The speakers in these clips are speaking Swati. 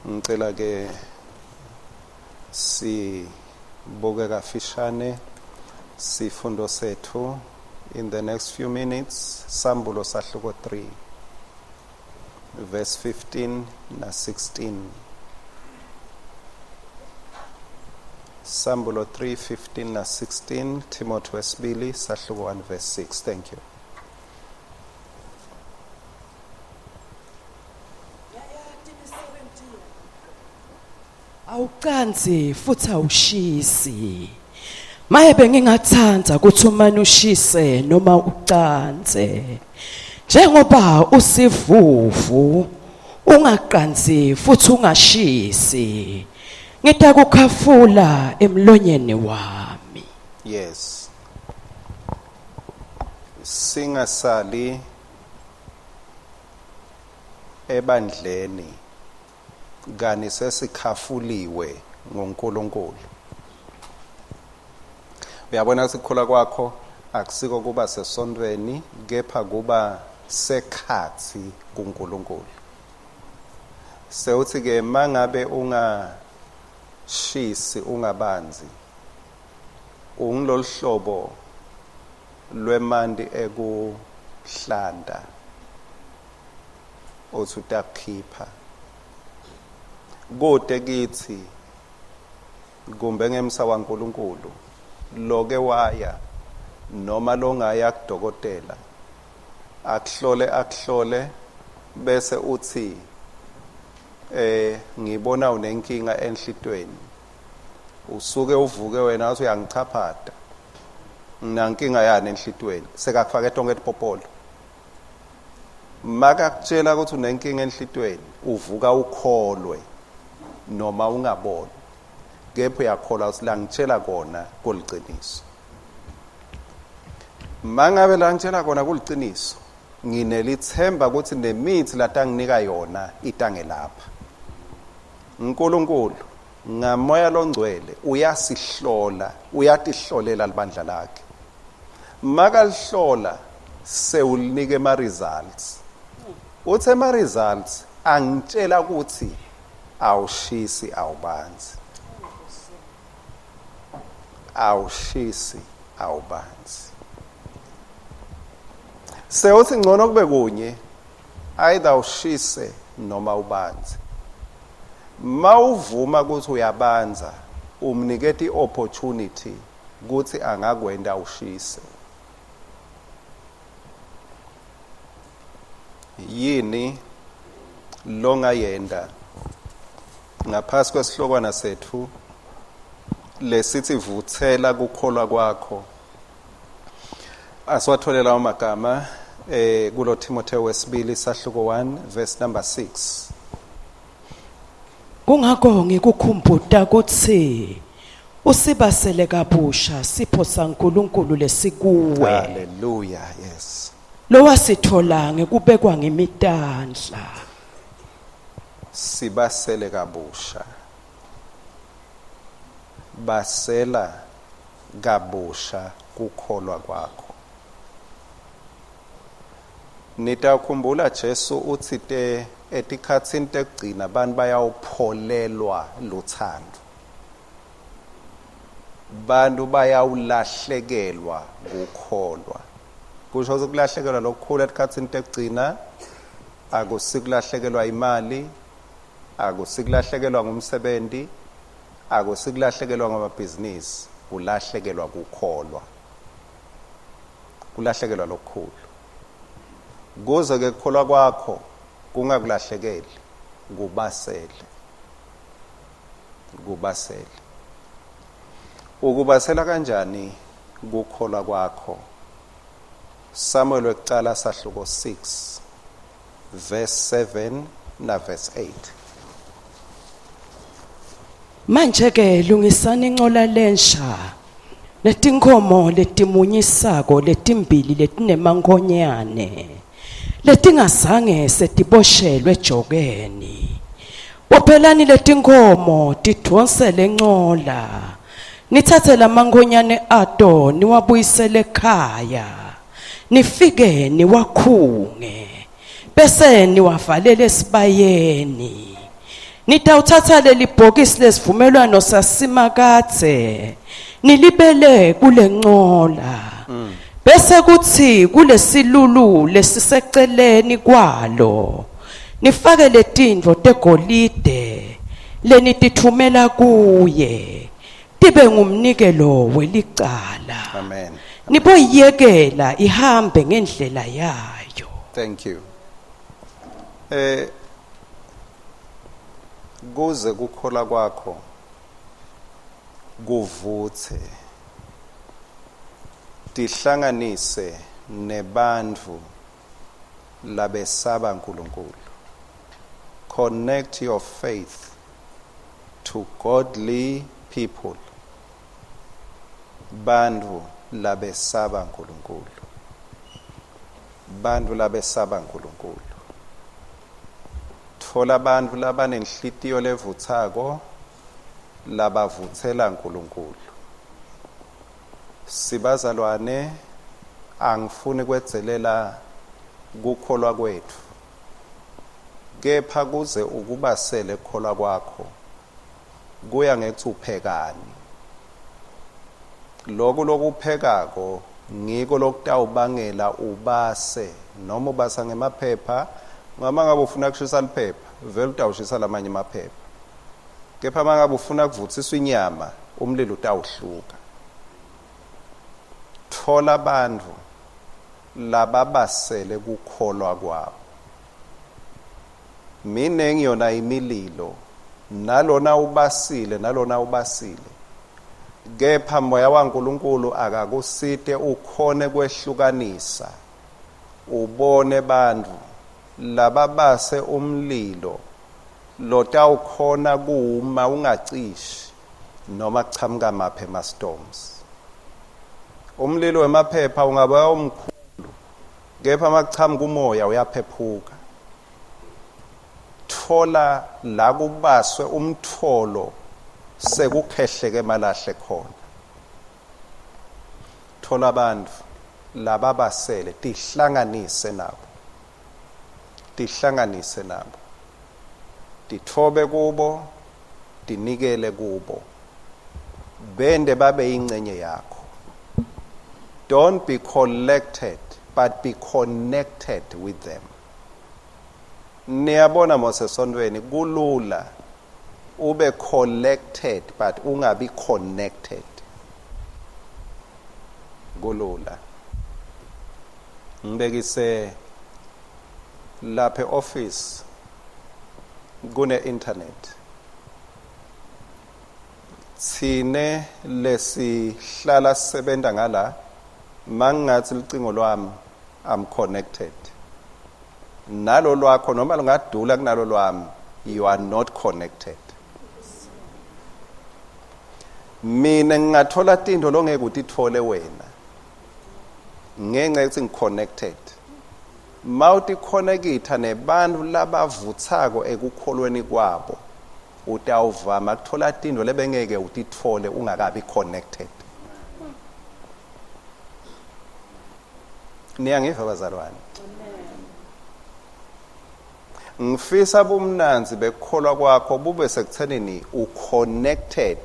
Ngicela ke sibuke kafishane sifundo sethu in the next few minutes sambulo sahluko 3 verse 15 na 16 Sambulo 3 15 na 16 Timothy wesibili sahluko 1 verse 6 thank you Awucansi futhi awushisi. Maye bengingathanda ukuthi umane ushise noma ucanse. Njengoba usivuvu ungaqansi futhi ungashisi. Ngitakukhafula emlonyeni wami. Yes. Singasali ebandleni kani sesikhafuliwe nguNkulunkulu. Uyabona sikhula kwakho akusiko kuba sesontweni kepha kuba sekhathi kuNkulunkulu. Sewuthi ke mangabe ungashisi ungabanzi ungiloluhlobo lwemanti ekuhlanta uthi utakukhipha kude kithi kumbe ngemsa waNkulunkulu loke waya noma longaya kudokotela akuhlole akuhlole bese uthi eh ngibona unenkinga enhlitweni usuke uvuke wena uthi uyangichaphata nginankinga yani enhlitweni sekakufake tonke tipopolo makakutshela ukuthi unenkinga enhlitweni uvuka ukholwe noma ungaboni kepha uyakholwa ukuthi la ngitshela kona kuliciniso mangabe la ngitshela kona kuliciniso nginelithemba ukuthi nemithi latanginika yona itangelapha uNkulunkulu ngamoya longcwele uyasihlola uyatihlolela libandla lakhe makalihlola sewulinike ama results uthe ama results angitshela ukuthi awushisi awubanzi awushisi awubanzi sewuthi ngcono kube kunye either ushise noma ubanze mawuvuma ukuthi uyabanza umniketa iopportunity ukuthi angakwenda ushise yini longayenda ngaphasi kwesihlokwana sethu lesithi vuthela kukholwa kwakho asiwathole lawo magama eh kulo Timotheo wesibili sahluko 1 verse number 6 Kungakho ngikukhumbuta ukuthi usibasele kabusha sipho saNkuluNkulu lesikuwe. Hallelujah yes. Lowasithola ngekubekwa ngemitandla. Sibasele kabusha. Basela kabusha kukholwa kwakho. Nitawukhumbula Jesu utsite etikhatsini tekugcina abantu bayawupholelwa luthando. Bantu bayawulahlekelwa kukholwa. Kusho ukuthi kulahlekelwa lokukhulu etikhatsini tekugcina akusikulahlekelwa imali, akusikulahlekelwa ngumsebenzi, akusikulahlekelwa ngamabhizinisi, kulahlekelwa kukholwa. Kulahlekelwa lokukhulu. Kuze ke kukholwa kwakho kungakulahlekeli, kubasele. Kubasele. Ukubasela kanjani kukholwa kwakho? Samuel wekucala sahluko 6 verse 7 na verse 8. Manje ke lungisani incola lensha netinkhomo letimunyisako letimbili letinemankhonyane letingazange setiboshelwe ejokeni. Bophelani letinkhomo tidvonse lencola nithathe lamankhonyane ato niwabuyisele ekhaya nifike niwakhunge bese niwavalele esibayeni. Nitawuthatha leli bhokisi lesivumelwano saSimakadze nilibele kulencola. Bese kuthi kulesilulu lesiseceleni kwalo nifake letintfo tegolide lenitithumela kuye tibe ngumnikelo welicala. Amen. Niboyiyekela ihambe ngendlela yayo. Thank you. Kuze kukhola kwakho kuvutse, tihlanganise nebantfu labesaba uNkulunkulu. Connect your faith to godly people, bantfu labesaba uNkulunkulu, bantfu labesaba uNkulunkulu. Thola bantfu labanenhlitiyo levutsako, labavutsela uNkulunkulu. Sibazalwane, angifuni kwedzelela kukholwa kwetfu, kepha kuze ukubasele kukholwa kwakho kuya ngekutsi uphekani. Loku lokuphekako ngiko lokutawubangela ubase, noma ubasa ngemaphepha. Ngama ngabe ufuna kushisa liphepha, vele utawushisa lamanye emaphepha, kepha mangabe ufuna kuvutsiswa inyama, umlilo utawuhluka. Thola bantfu lababasele kukholwa kwabo. Minengi yona imililo, nalona ubasile, nalona ubasile, kepha moya waNkulunkulu akakusite ukhone kwehlukanisa, ubone bantfu lababase umlilo lotawukhona kuma ungacishi noma kuchamuka maphi ema-storms. Umlilo wemaphepha ungaba omkhulu, kepha makuchamuka umoya uyaphephuka. Thola la kubaswe umtfolo sekukhehleke emalahle khona. Thola bantfu lababasele, tihlanganise nabo, tihlanganise nabo, titfobe kubo, tinikele kubo, bende babe ingcenye yakho. Don't be collected, but be connected with them. Niyabona mose esontweni kulula ube collected but ungabi connected. Kulula. Ngibekise lapha e-office kune internet. Tsine lesihlala sisebenta ngala, mangingathi licingo lwami, I'm connected. Nalo lwakho noma lungadula kunalo lwami, you are not connected. Mina ngingathola tinto longeke utitfole wena ngenxa yokuthi ngiconnected. Mawuticonnecta nebantfu labavutsako ekukholweni kwabo, utawuvama kuthola tinto lebengeke utitfole ungakabi connected. Niyangiva bazalwane? Ngifisa bumnandzi bekukholwa kwakho bube sekuthenini uconnected,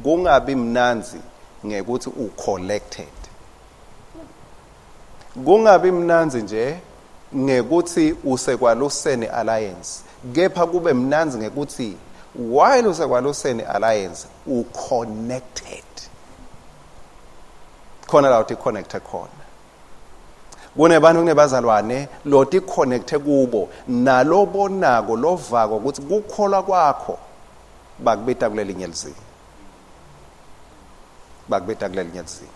kungabi mnandzi ngekuthi ucollected. Kungabi mnandzi nje ngekuthi usekwaluseni alliance, kepha kube mnandzi ngekuthi while usekwaluseni alliance uconnected. Khona la uthi connecte khona. Kunebantu, kunebazalwane loticonnecte kubo, nalobonako lovako ukuthi kukholwa kwakho bakubita kulelinye lizinga, bakubita kulelinye lizinga.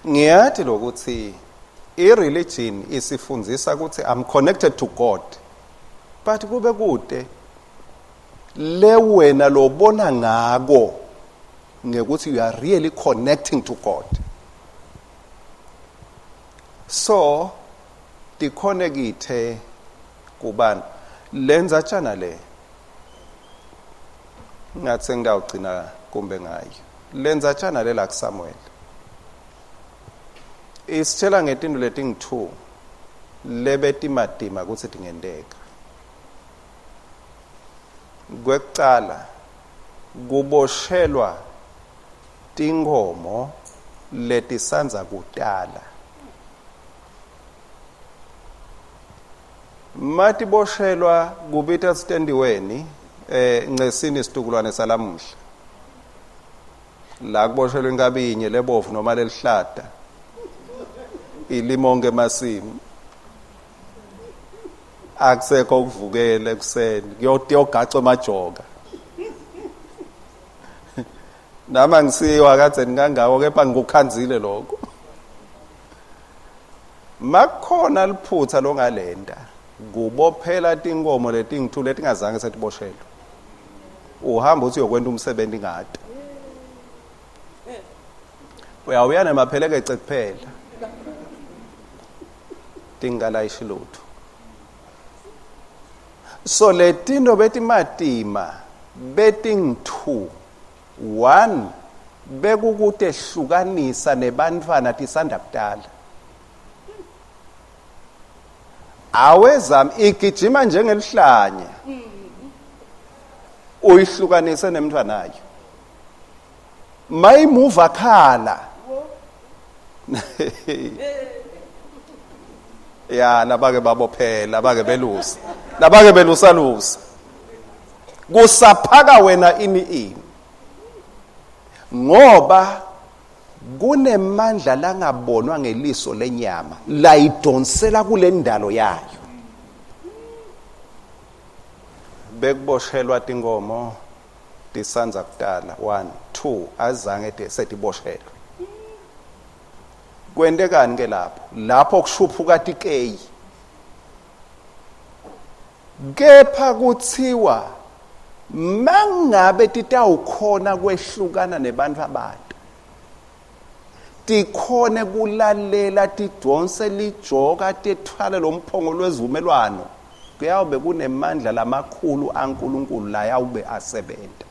Ngiyathi lokuthi i-religion isifundzisa ukuthi I'm connected to God, but kube kude le wena lobona ngako ngekuthi you are really connecting to God. So ticonnecte kubantu. Lendzatshana le ngathi sengidawugcina kumbe ngayo. Lendzatshana le la kuSamuel isitshela ngetinto letingu-2 lebetimatima kutsi tingenteka. Kwekucala kuboshelwa tinkhomo letisandza kutala. Matiboshelwa kubita sitendiweni ncesini situkulwane salamuhla. La kuboshelwa inkabinye lebovu noma lelihlata. Ilimonke emasimi. Akusekho ukuvukela ekuseni kuyogaca emajoka. Nama ngisiwa kadze ngikangako kepha ngikukhanzile lokho. Makukhona liphutha longalenta kubophela tinkomo letingithu letingazange setiboshelwe. Uhamba uthi uyokwenta umsebenzi ngato. Uyawuya nemaphelekece kuphela. Tingalayishi lutho. So letinto betimatima betingithu one bekukutehlukanisa nebantfwana tisanda kutala. Awezami igijima njengelihlanya. Uyihlukanise nemntfwanayo. Mayimuva khala. Ya labake babophela bake belusa. Labake belusa lusa. Kusaphaka wena ini ini. Ngoba kunemandla langabonwa ngeliso lenyama layidonsela kulendalo yayo. Bekuboshelwa tinkomo tisandza kutala 1 2 azange setiboshelwe. Kwentekani ke lapho? Lapho kushuphuka tikeyi. Kepha kuthiwa mangabe titawukhona kwehlukana nebantfu abato tikhone kulalela tidonse lijoka tethwale lomphongo lwezivumelwano kuyawube kunemandla lamakhulu aNkulunkulu layawube asebenta.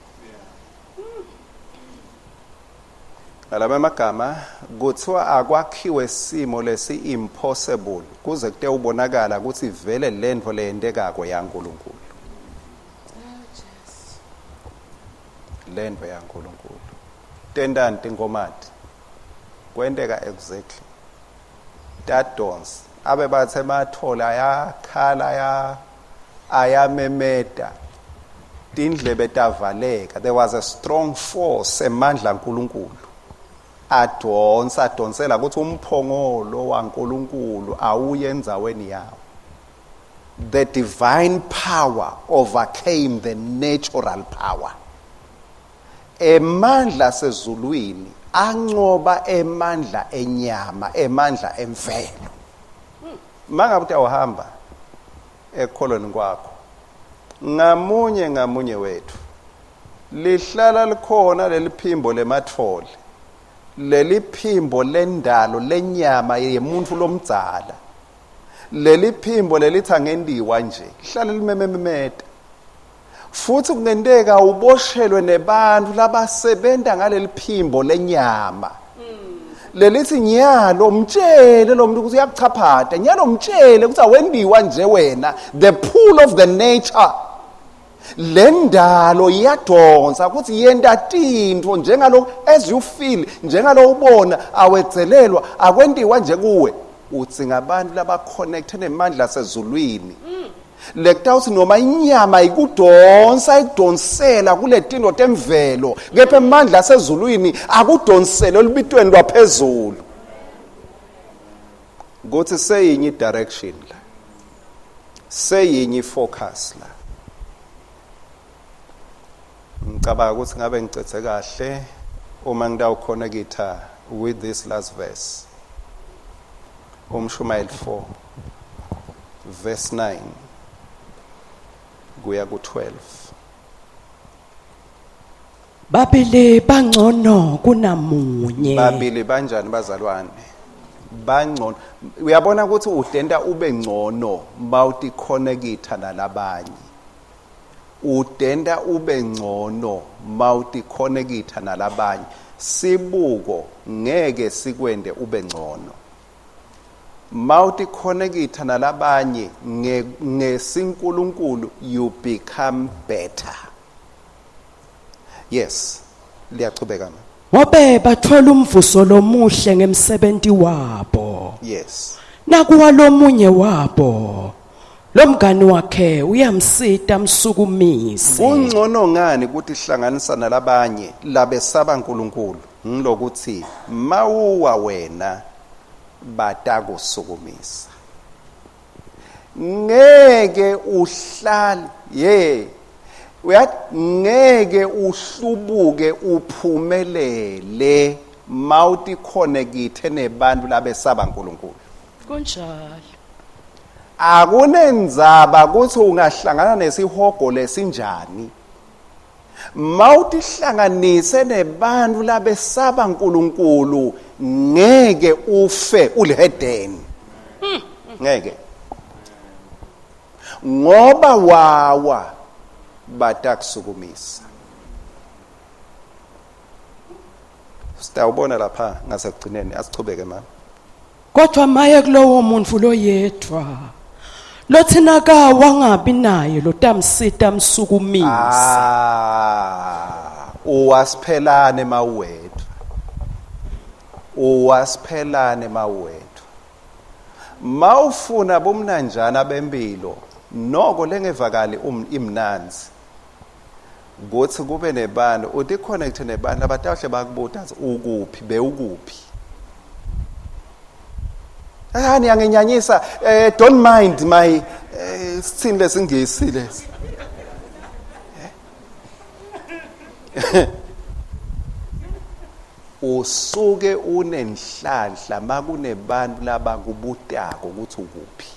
Ngalama magama kuthiwa akwakhiwe simo lesi impossible kuze kutewubonakala ukuthi vele lentfo leyentekako yaNkulunkulu. Lentfo yaNkulunkulu. Tentani tinkomati? Kwenteka exactly. Tadonsa. Abe bathe bathola ayakhala aya ayamemeta. Tindlebe tavaleka. There was a strong force emandla kaNkulunkulu. Adonsa adonsela ukuthi umphongolo waNkulunkulu awuye endzaweni yawo. The divine power overcame the natural power. Emandla asezulwini ancoba emandla enyama, emandla emvelo. Mangabe utawuhamba ekukholweni kwakho, ngamunye ngamunye wethu lihlala likhona leliphimbo lemathole, leliphimbo lendalo lenyama yemuntu lomdzala. Leliphimbo lelithi angentiwa nje, lihlala limememeta. Futhi kungenteka uboshelwe nebantfu labasebenta ngaleliphimbo lenyama. Lelithi nyalo mtshele lo muntu ukuthi uyakuchaphata, nyalo mtshele ukuthi awendiwa nje wena, the pull of the nature. Lendalo iyadonsa ukuthi yenta tintfo njengalo as you feel, njengalo ubona awedzelelwa, akwentiwa nje kuwe. Udzinga abantu labaconnecte nemandla asezulwini. Lekutawuthi noma inyama ikudonsa ikudonsela kuletinto temvelo kepha emandla asezulwini akudonsele olubitweni lwaphezulu. Kuthi seyinye direction la. Seyinye focus la. Ngicabanga ukuthi ngabe ngicethe kahle uma ngitawuconnecta with this last verse. Umshumayeli 4 verse 9 kuya ku-12. Babili bangcono kunamunye. Babili banjani bazalwane? Bangcono. Uyabona ukuthi udenta ube ngcono mawuticonnecta nalabanye. Udenta ube ngcono mawuticonnecta nalabanye. Sibuko ngeke sikwende ube ngcono. Mawutikhonekitha nalabanye ngesinkulunkulu you become better. Yes, liyachubeka ma. Ngobe bathola umvuzo lomuhle ngemsebenti wabo. Yes. Nakuwa lomunye wabo lomngani wakhe uyamsita amsukumise. Kungcono ngani kutihlanganisa nalabanye labesaba uNkulunkulu ngilokuthi mawuwa wena batakusukumisa. Ngeke uhlale ye uyathi ngeke uhlubuke uphumelele mawutikhonekithe nebantu labesaba uNkulunkulu. Kunjalo. Akunendzaba ukuthi ungahlangana nesihogo lesinjani. Mawutihlanganise nebantu labesaba uNkulunkulu ngeke ufe ulihedeni. Ngeke. Ngoba wawa batakusukumisa. Sitawubona lapha ngasekugcineni asichubeke mama. Kodwa maye kulowo muntu loyedwa lothi nakawa angabi naye lotamsita amsukumise. Ah, uwasiphelane mawedwa. Uwasiphelane mawedwa. Mawufuna bomnanjana bempilo noko lengevakali um imnanzi. Kuthi kube nebantu uti connect nebantu abatawuhle bakubuta ukuphi bewukuphi. Ah niyanginyanyisa eh don't mind my eh, sithini lesingisi lesi. Usuke unenhlanhla makunebantu labakubutako ukuthi ukuphi.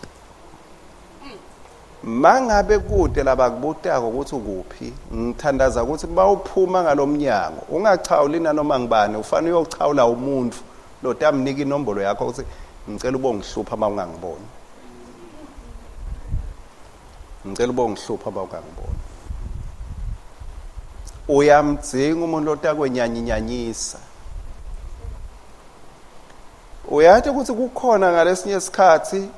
Mangabe kude labakubutako ukuthi ukuphi, ngithandaza ukuthi bawuphuma ngalomnyango, ungachawuli nanoma ngibani, ufanele uyochawula umuntu lotamnika inombolo yakho ukuthi ngicela ubongihlupha uma ungangiboni. Ngicela ubongihlupha uma ungangiboni. Uyamdzinga umuntu lotakwenyanyinyanyisa. Uyathi ukuthi kukhona ngalesinye isikhathi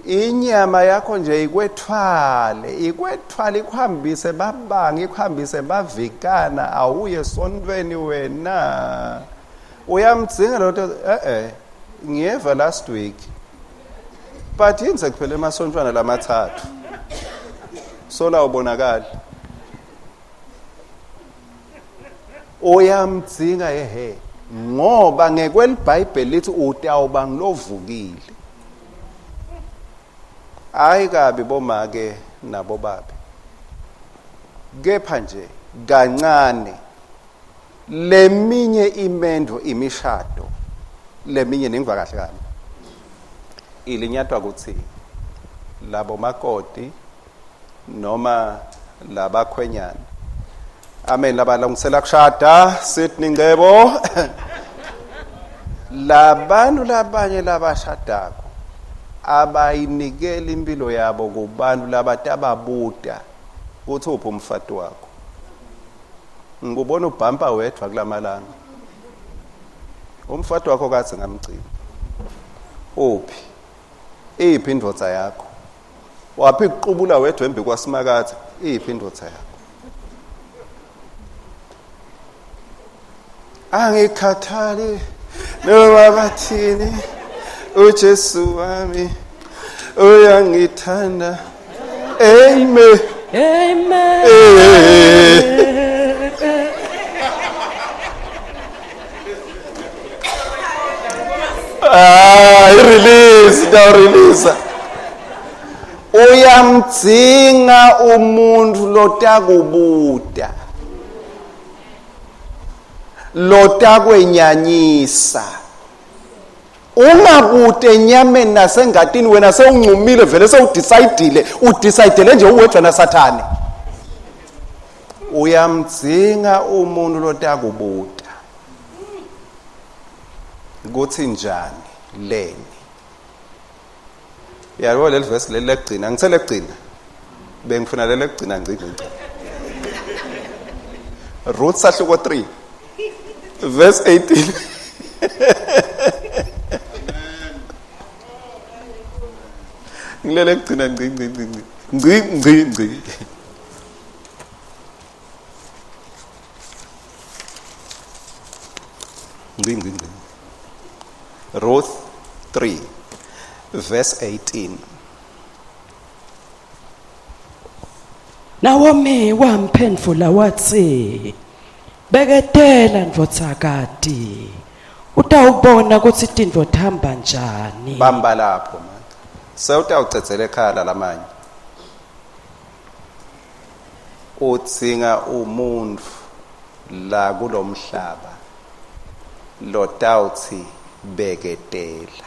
inyama yakho nje ikwethwale ikwethwale ikuhambise babanga ikuhambise bavikana awuye sontweni wena uyamdzinga lo nto eh eh ngiyeva last week but yini sekuphele emasontwana lamathathu sola ubonakali Uyamdzinga ehe ngoba ngekwelibhayibheli lithi utawuba ngilovukile. Hayi kabi bomake nabobabe. Kepha nje kancane leminye imendo imishado leminye ningiva kahle kabi ilinyatwa ukuthi labo makoti noma labakhwenyana amen labalungisela kushada Sydney Ngcebo labantu labanye labashadako abayinikela impilo yabo kubantu labatababuta kuthi uphi umfati wakho ngikubona ubhampa wedwa kulamalanga umfati wakho kathi ngamgcina uphi iphi indvodza yakho Waphi kuqubula wedwa embi kwasimakatha iphi indoda yakho? Angikhathali noma bathini uJesu wami uyangithanda. Amen. Amen. Ah, i-release, release. Uyamdzinga umuntu lotakubuta. Lotakwenyanyisa. Ungabute enyameni nasengatini wena sewuncumile vele sewudecidile, udecidele nje uwedwa naSathane. Uyamdzinga umuntu lotakubuta. Kuthi njani leni? Yabo leli verse leli lekugcina, ngithe lekugcina. Bengifuna leli lekugcina ngci ngci. Ruth sahluko 3 verse 18. Ngilele kugcina ngci ngci ngci ngci ngci ngci ngci. Ngci ngci ngci. Ruth 3 verse 18. Nawomi wamphendvula watsi, Beketela ndvodzakati, utawubona kutsi tintfo tihamba njani. Bamba lapho manje. Sewutawucedzela ekhaya lamanye. Udzinga umuntfu la kulomhlaba lotawutsi beketela.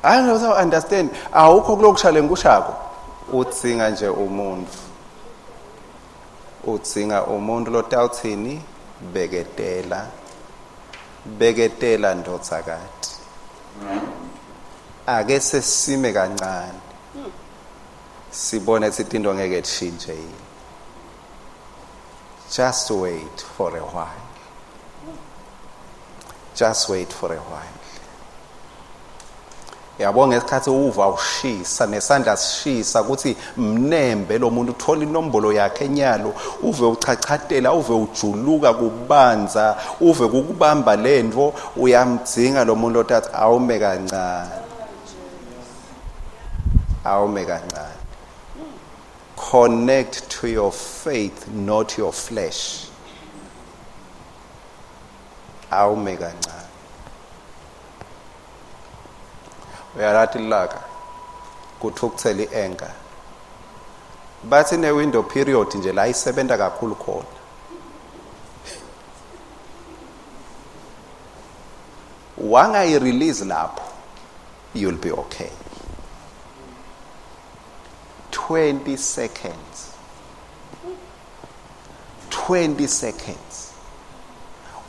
I don't understand. Awukho kulokusha lengikushako. Udzinga nje umuntu. Udzinga umuntu lotawuthini? Beketela. Beketela ndodzakati. Ake sesime kancane. Sibone ukuthi into ngeke ishintshe yini. Just wait for a while. Just wait for a while. Yabo ngesikhathi uva ushisa nesandla sishisa ukuthi mnembe lo muntu uthola inombolo yakhe enyalo uve uchachatela uve ujuluka kubanza uve kukubamba lento uyamdzinga lo muntu otathi awume kancane awume kancane. Connect to your faith, not your flesh. Awume kancane. Uyalati lilaka kuthukuthela i-anger. Bathi ne-window period nje la isebenta kakhulu khona. Wangayi-release lapho, you'll be okay. 20 seconds. 20 seconds.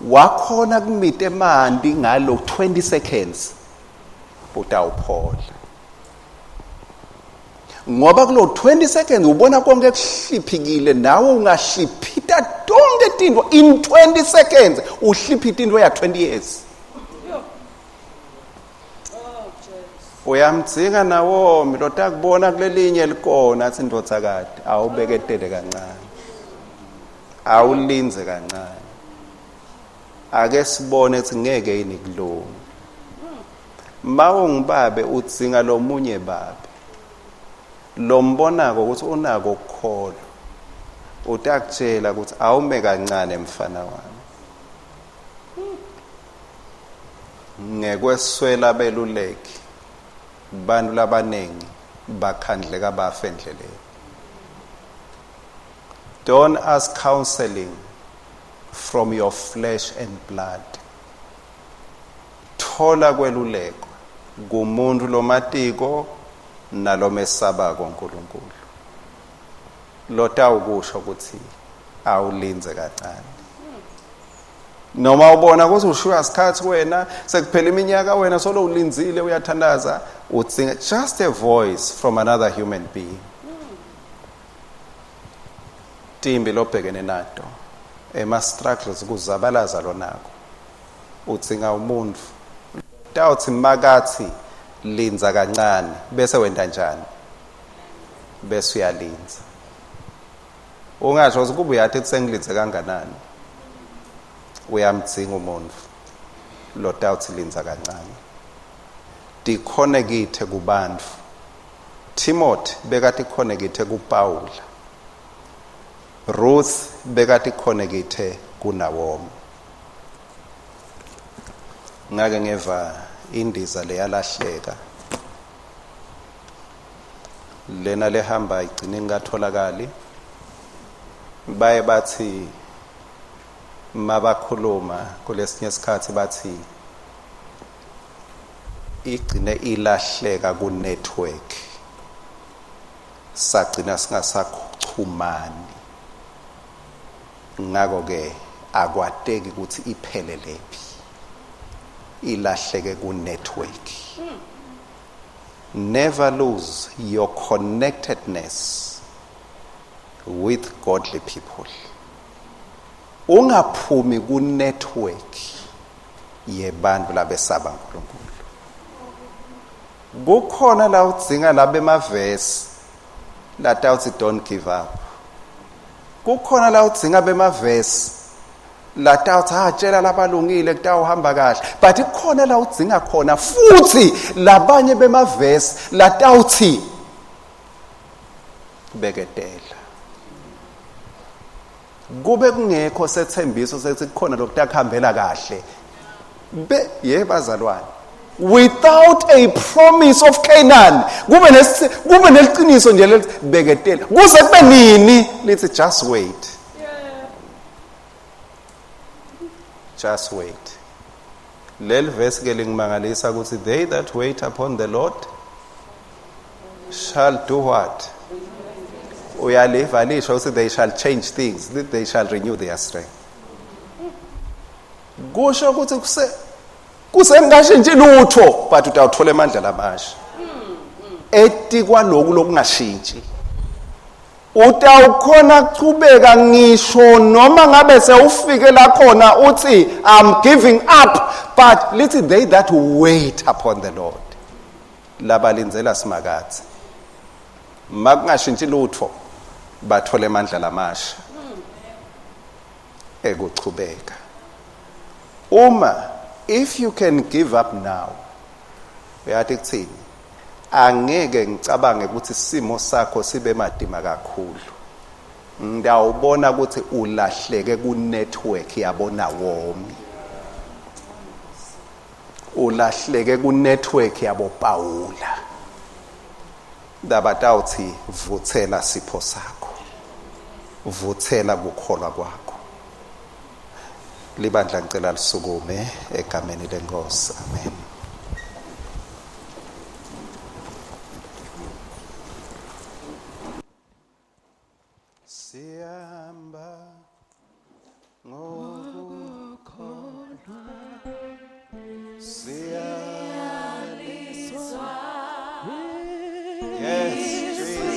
Wakhona kumita emanti ngalo 20 seconds utawuphola. Ngoba kulo 20 seconds ubona konke kuhliphikile nawe ungahliphita tonke tinto in 20 seconds uhliphita into ya 20 years. Uyamdzinga Nawomi lotakubona kulelinye likona athi ndodzakati awubeketele kancane. Awulindze kancane. Ake sibone ukuthi ngeke yini kulunga. Mawungibabe udzinga lomunye babe. Lombonako ukuthi unako ukukholwa. Utakutshela ukuthi awume kancane mfana wami. Ngekweswela beluleki, bantfu labanengi bakhandleka bafe endleleni. Don't ask counseling from your flesh and blood. Thola kwelulekwa kumuntu lomatiko nalomesabako uNkulunkulu. Lotawukusho ukuthi awulindze kancane. Noma ubona ukuthi ushiywa sikhathi wena sekuphela iminyaka wena solo ulindzile uyathandaza udzinga just a voice from another human being. Timbi lobhekene nato ema struggles kuzabalaza lonako udzinga umuntu tawuthi makathi lindza kancane bese wenta njani bese uyalinza. Ungasho ukuthi kube uyathi kusengilindze kanganani. Uyamdzinga umuntu lotawuthi lindza kancane. Tikhonekithe kubantfu. Timothy bekatikhonekithe kuPawula. Ruth bekatikhonekithe kuNawomi. Ngake ngeva indiza leyalahleka. Lena lehamba igcine ingatholakali. Baye bathi mabakhuluma kulesinye isikhathi bathi igcine ilahleka ku network sagcina singasaxhumani ngakho ke akwateki ukuthi iphelelephi ilahleke ku network. Never lose your connectedness with godly people. Ungaphumi ku network. Yebantu labesaba uNkulunkulu. Kukhona la udzinga labemavesi latawuthi don't give up. Kukhona la udzinga bemavesi latawuthi ha tshela labalungile kutawuhamba kahle, but kukhona la udzinga khona futhi labanye bemavesi latawuthi beketela. Kube kungekho sethembiso sethi kukhona lokutakuhambela kahle. Be ye bazalwane, without a promise of Canaan, kube nesi kube neliqiniso nje lethi beketela kuze kube nini, lithi just wait, just wait. Leli verse ke lingimangalisa ukuthi they that wait upon the Lord shall do what? Uyaliva lisho ukuthi they shall change things, they shall renew their strength. Kusho ukuthi kuse kusengashintshi lutho, but utawuthola emandla lamasha etikwaloku lokungashintshi. Utawukhona kuchubeka ngisho noma ngabe sewufike la khona uthi I'm giving up, but lithi they that wait upon the Lord, labalindzela Simakadze, makungashintshi lutho bathole amandla lamasha ekuchubeka. Uma if you can give up now, uyathi kuthini? Angeke ngicabange ukuthi isimo sakho sibe madima kakhulu. Ngiyawubona ukuthi ulahleke ku network yabo Nawomi, ulahleke ku network yabo Paula, labatawuthi vuthela sipho sakho, vuthela kukholwa kwakho. Libandla, ngicela lisukume egameni lenkosi. Amen. Siyamba ngokukholwa, siyaliswa. Yes, Jesus.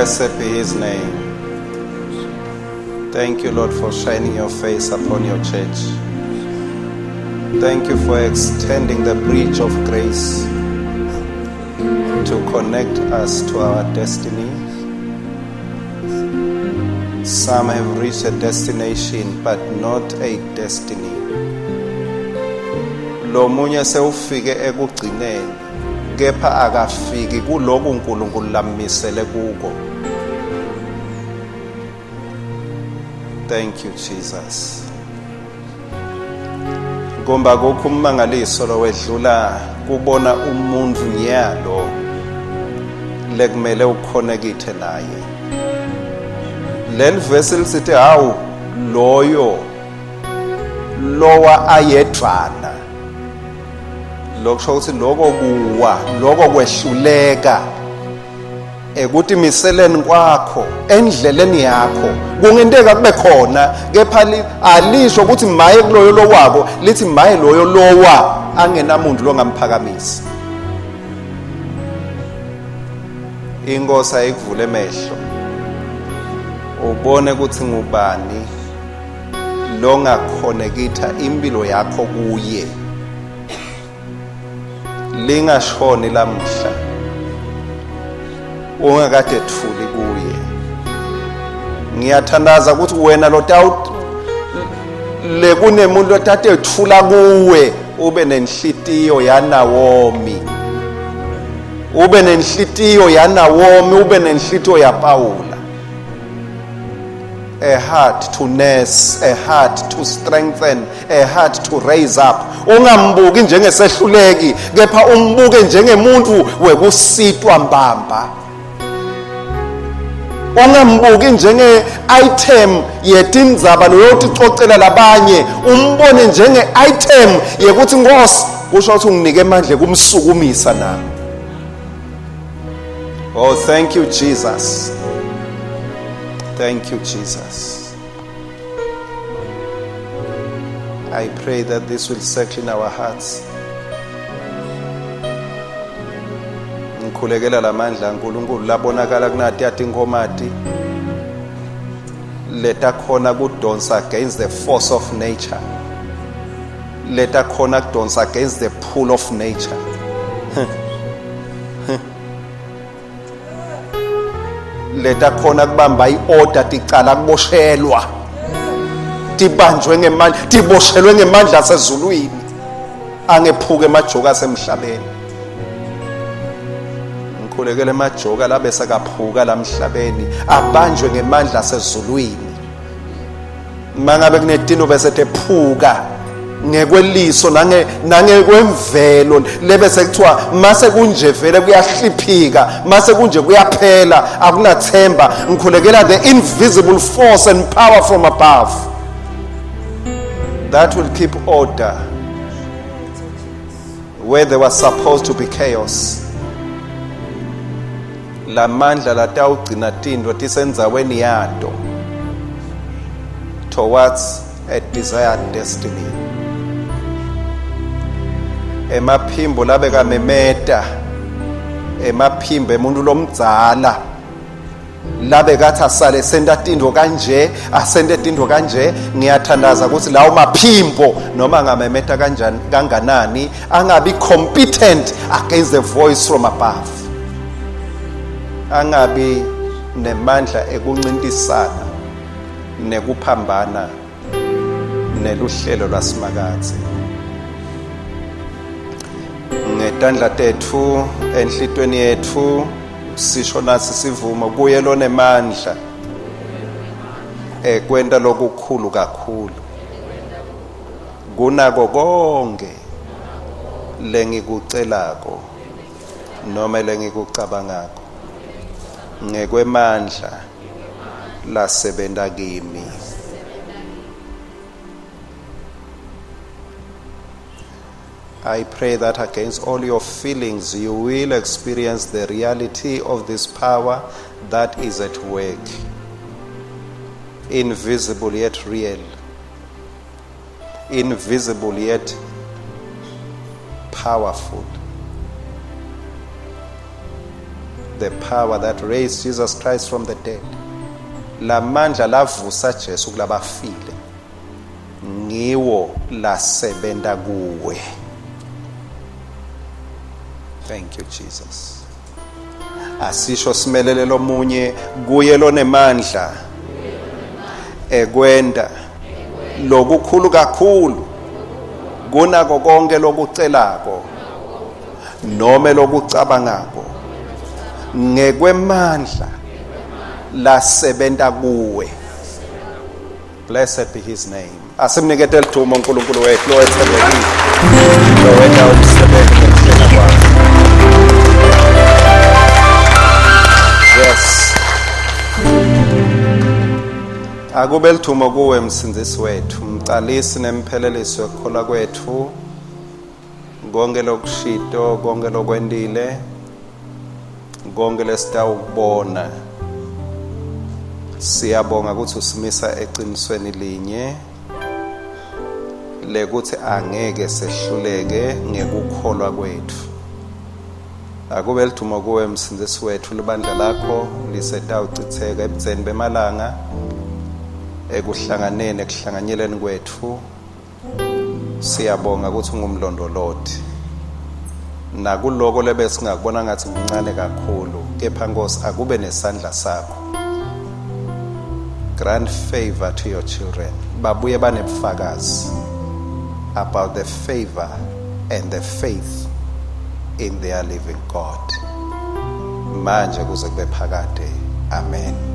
Blessed be his name. Thank you, Lord, for shining your face upon your church. Thank you for extending the bridge of grace to connect us to our destiny. Some have reached a destination but not a destiny. Lomunye sewufike ekugcineni kepha akafiki kuloku uNkulunkulu lammisele kuko. Thank you Jesus. Kumba kukho ummangaliso lowedlula kubona umuntu nyalo lekumele ukhonekithe naye. Leli verse lisithi hawu loyo lowa ayedvana lokusho ukuthi loko kuwa loko kwehluleka ekutimiseleni kwakho endleleni yakho kungenteka kube khona kepha alisho ukuthi maye kuloyo lowako lithi maye loyo lowa angenamuntu longamphakamisa. Inkosi ayikuvule emehlo ubone ukuthi ngubani longakhonekitha impilo yakho kuye. Lingashoni lamhla ungakade thuli kuye. Ngiyathandaza ukuthi wena lotawu lekunemuntu lotatethula kuwe ube nenhlitiyo yaNawomi, ube nenhlitiyo yaNawomi, ube nenhlitiyo yaPawula. A heart to nurse, a heart to strengthen, a heart to raise up. Ungambuki njengesehluleki kepha umbuke njengemuntu wekusitwa mbamba. Ungambuki njenge-item yetindzaba loyoticocela labanye, umbone njenge-item yekuthi Nkosi kusho ukuthi unginike amandla kumsukumisa nami. Oh, thank you Jesus. Thank you Jesus. I pray that this will settle in our hearts. Ngikhulekela lamandla kaNkulunkulu labonakala kunati atinkhomati letakhona kudonsa against the force of nature, letakhona kudonsa against the pull of nature. Letakhona kubamba iorder ticala kuboshelwa, tibanjwe ngemandla, tiboshelwe ngemandla asezulwini, angephuke emajoka asemhlabeni. Ngikhulekele emajoka labe sekaphuka lamhlabeni, abanjwe ngemandla asezulwini. Mangabe kunetino bese tephuka ngekweliso nange nangekwemvelo lebe sekuthiwa mase kunje vele kuyahliphika, mase kunje kuyaphela, akunathemba. Ngikhulekela the invisible force and power from above that will keep order where there was supposed to be chaos. Lamandla latawugcina tintfo tisendzaweni yato towards a desired destiny. Emaphimbo labekamemeta, emaphimbo emuntu lomdzala labekathi asale senta tintfo kanje, asente tintfo kanje. Ngiyathandaza ukuthi lawo maphimbo noma angamemeta kanjani kanganani angabi competent against the voice from above, angabi nemandla ekuncintisana nekuphambana neluhlelo lwasimakadze. Ngetandla tetfu enhlitweni yetfu sisho nasi sivumo kuye lonemandla ekwenta lokukhulu kakhulu kunako konke lengikucelako noma lengikucabangako ngekwemandla lasebenta kimi. I pray that against all your feelings you will experience the reality of this power that is at work, invisible yet real, invisible yet powerful. The power that raised Jesus Christ from the dead. Lamandla lavusa Jesu kulabafile ngiwo lasebenta kuwe. Thank you Jesus. Asisho simelele lomunye kuye lonemandla ekwenta lokukhulu kakhulu kunako konke lokucelako nome lokucabangako ngekwemandla lasebenta kuwe. Blessed be his name. Asimnikete lithumo uNkulunkulu wethu lowethembekile. Lowenta umsebenzi ngekuhlela kwakhe. Yes. Akube lithumo kuwe msindzisi wethu, mcalisi nemphelelisi wekukholwa kwethu. Konke lokushito, konke lokwentile, konke lesitawukubona. Siyabonga ukuthi usimisa eqinisweni linye lekuthi angeke sehluleke ngekukholwa kwethu. Akube lidumo kuwe msindzisi wethu, libandla lakho lisetawucitseka ebudzeni bemalanga ekuhlanganeni ekuhlanganyeleni kwethu. Siyabonga ukuthi ungumlondoloti nakuloko lebesingakubona ngathi kuncane kakhulu, kepha Nkosi akube nesandla sakho. Grant favor to your children, babuye banebufakazi about the favor and the faith in their living God, manje kuze kube phakade. Amen.